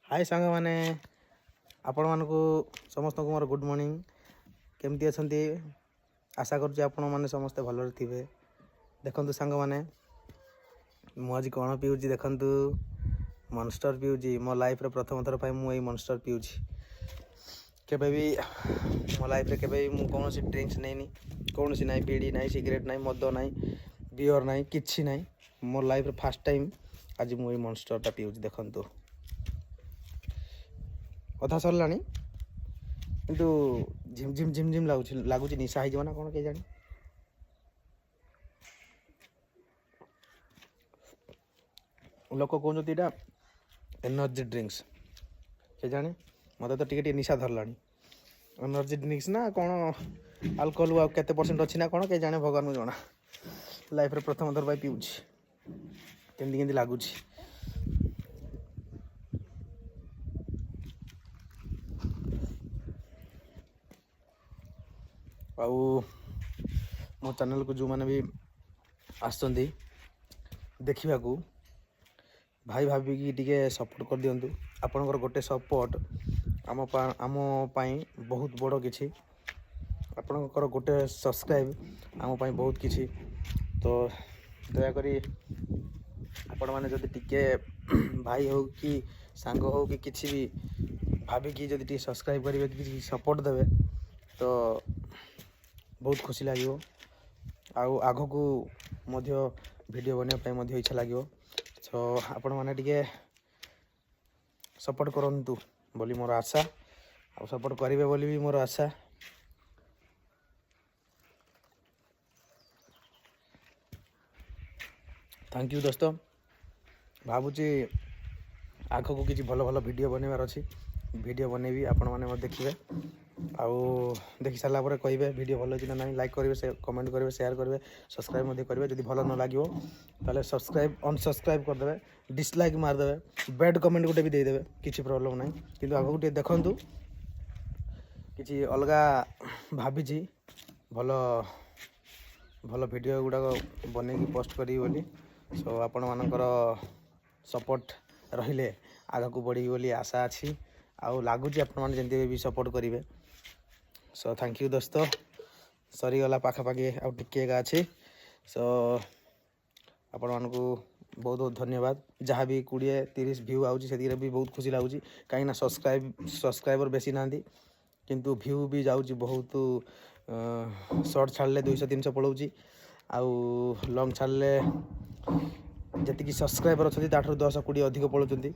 High ସାଙ୍ଗମାନେ, ଆପଣମାନଙ୍କୁ ସମସ୍ତଙ୍କୁ ମୋର ଗୁଡ଼୍ ମର୍ଣ୍ଣିଂ। କେମିତି ଅଛନ୍ତି? ଆଶା କରୁଛି ଆପଣମାନେ ସମସ୍ତେ ଭଲରେ ଥିବେ। ଦେଖନ୍ତୁ ସାଙ୍ଗମାନେ, ମୁଁ ଆଜି କ'ଣ ପିଉଛି ଦେଖନ୍ତୁ। ମନଷ୍ଟର ପିଉଛି। ମୋ ଲାଇଫ୍ରେ ପ୍ରଥମ ଥର ପାଇଁ ମୁଁ ଏଇ ମନଷ୍ଟର ପିଉଛି। କେବେ ବି ମୋ ଲାଇଫ୍ରେ କେବେ ବି ମୁଁ କୌଣସି ଡ୍ରିଙ୍କସ୍ ନେଇନି, କୌଣସି ନାହିଁ, ବିଡ଼ି ନାହିଁ, ସିଗାରେଟ୍ ନାହିଁ, ମଦ ନାହିଁ, ବିୟର୍ ନାହିଁ, କିଛି ନାହିଁ। ମୋ ଲାଇଫ୍ରେ ଫାର୍ଷ୍ଟ ଟାଇମ୍ ଆଜି ମୁଁ ଏଇ ମନଷ୍ଟରଟା ପିଉଛି। ଦେଖନ୍ତୁ, ଅଧା ସରିଲାଣି, କିନ୍ତୁ ଝିମ୍ ଝିମ୍ ଝିମ୍ ଝିମ୍ ଲାଗୁଛି। ଲାଗୁଛି ନିଶା ହେଇଯିବ ନା କ'ଣ କେଜାଣି। ଲୋକ କହୁଛନ୍ତି ଏଇଟା ଏନର୍ଜି ଡ୍ରିଙ୍କସ୍, କେଜାଣି। ମୋତେ ତ ଟିକେ ଟିକେ ନିଶା ଧରିଲାଣି। ଏନର୍ଜି ଡ୍ରିଙ୍କସ୍ ନା କ'ଣ, ଆଲକୋହଲ ଆଉ କେତେ ପରସେଣ୍ଟ ଅଛି ନା କ'ଣ କେଜାଣି, ଭଗବାନଙ୍କୁ ଜଣା। ଲାଇଫ୍ରେ ପ୍ରଥମ ଥର ପାଇଁ ପିଉଛି, କେମିତି କେମିତି ଲାଗୁଛି। ଆଉ ମୋ ଚ୍ୟାନେଲକୁ ଯେଉଁମାନେ ବି ଆସୁଛନ୍ତି ଦେଖିବାକୁ, ଭାଇ ଭାବିକି ଟିକେ ସପୋର୍ଟ କରିଦିଅନ୍ତୁ। ଆପଣଙ୍କର ଗୋଟେ ସପୋର୍ଟ ଆମ ପାଇଁ ବହୁତ ବଡ଼ କିଛି। ଆପଣଙ୍କର ଗୋଟେ ସବସ୍କ୍ରାଇବ୍ ଆମ ପାଇଁ ବହୁତ କିଛି। ତ ଦୟାକରି ଆପଣମାନେ ଯଦି ଟିକେ ଭାଇ ହଉ କି ସାଙ୍ଗ ହଉ କି କିଛି ବି ଭାବିକି ଯଦି ଟିକେ ସବସ୍କ୍ରାଇବ୍ କରିବେ, କିଛି ସପୋର୍ଟ ଦେବେ, ତ ବହୁତ ଖୁସି ଲାଗିବ ଆଉ ଆଗକୁ ମଧ୍ୟ ଭିଡ଼ିଓ ବନେଇବା ପାଇଁ ମଧ୍ୟ ଇଚ୍ଛା ଲାଗିବ। ତ ଆପଣମାନେ ଟିକେ ସପୋର୍ଟ କରନ୍ତୁ ବୋଲି ମୋର ଆଶା, ଆଉ ସପୋର୍ଟ କରିବେ ବୋଲି ବି ମୋର ଆଶା। Thank you ଦୋସ୍ତ। ଭାବୁଛି ଆଗକୁ କିଛି ଭଲ ଭଲ ଭିଡ଼ିଓ ବନେଇବାର ଅଛି। ଭିଡ଼ିଓ ବନେଇବି, ଆପଣମାନେ ମୋତେ ଦେଖିବେ ଆଉ ଦେଖି ସାରିଲା ପରେ କହିବେ ଭିଡ଼ିଓ ଭଲ ହେଇଛି ନା ନାହିଁ। ଲାଇକ୍ କରିବେ, ସେ କମେଣ୍ଟ କରିବେ, ସେୟାର କରିବେ, ସବସ୍କ୍ରାଇବ୍ ମଧ୍ୟ କରିବେ। ଯଦି ଭଲ ନ ଲାଗିବ, ତାହେଲେ ସବସ୍କ୍ରାଇବ୍ ଅନସବସ୍କ୍ରାଇବ୍ କରିଦେବେ, ଡିସଲାଇକ୍ ମାରିଦେବେ, ବ୍ୟାଡ଼୍ କମେଣ୍ଟ ଗୋଟେ ବି ଦେଇଦେବେ, କିଛି ପ୍ରୋବ୍ଲେମ୍ ନାହିଁ। କିନ୍ତୁ ଆଗକୁ ଟିକେ ଦେଖନ୍ତୁ, କିଛି ଅଲଗା ଭାବିଛି, ଭଲ ଭଲ ଭିଡ଼ିଓ ଗୁଡ଼ାକ ବନେଇକି ପୋଷ୍ଟ କରିବି ବୋଲି। ସୋ ଆପଣମାନଙ୍କର ସପୋର୍ଟ ରହିଲେ ଆଗକୁ ବଢ଼ିବି ବୋଲି ଆଶା ଅଛି ଆଉ ଲାଗୁଛି ଆପଣମାନେ ଯେମିତି ବି ସପୋର୍ଟ କରିବେ। ସୋ thank you ଦୋସ୍ତ। ସରିଗଲା ପାଖାପାଖି, ଆଉ ଟିକେ ଏକା ଅଛି। ସୋ ଆପଣମାନଙ୍କୁ ବହୁତ ବହୁତ ଧନ୍ୟବାଦ। ଯାହା ବି 20-30 ଭ୍ୟୁ ଆଉଛି, ସେତିକିରେ ବି ବହୁତ ଖୁସି ଲାଗୁଛି, କାହିଁକିନା ସବସ୍କ୍ରାଇବର ବେଶୀ ନାହାନ୍ତି, କିନ୍ତୁ ଭ୍ୟୁ ବି ଯାଉଛି ବହୁତ। ସର୍ଟ ଛାଡ଼ିଲେ 200-300 ପଳାଉଛି ଆଉ ଲଙ୍ଗ୍ ଛାଡ଼ିଲେ ଯେତିକି ସବସ୍କ୍ରାଇବର ଅଛନ୍ତି ତାଠାରୁ 10-20 ଅଧିକ ପଳାଉଛନ୍ତି।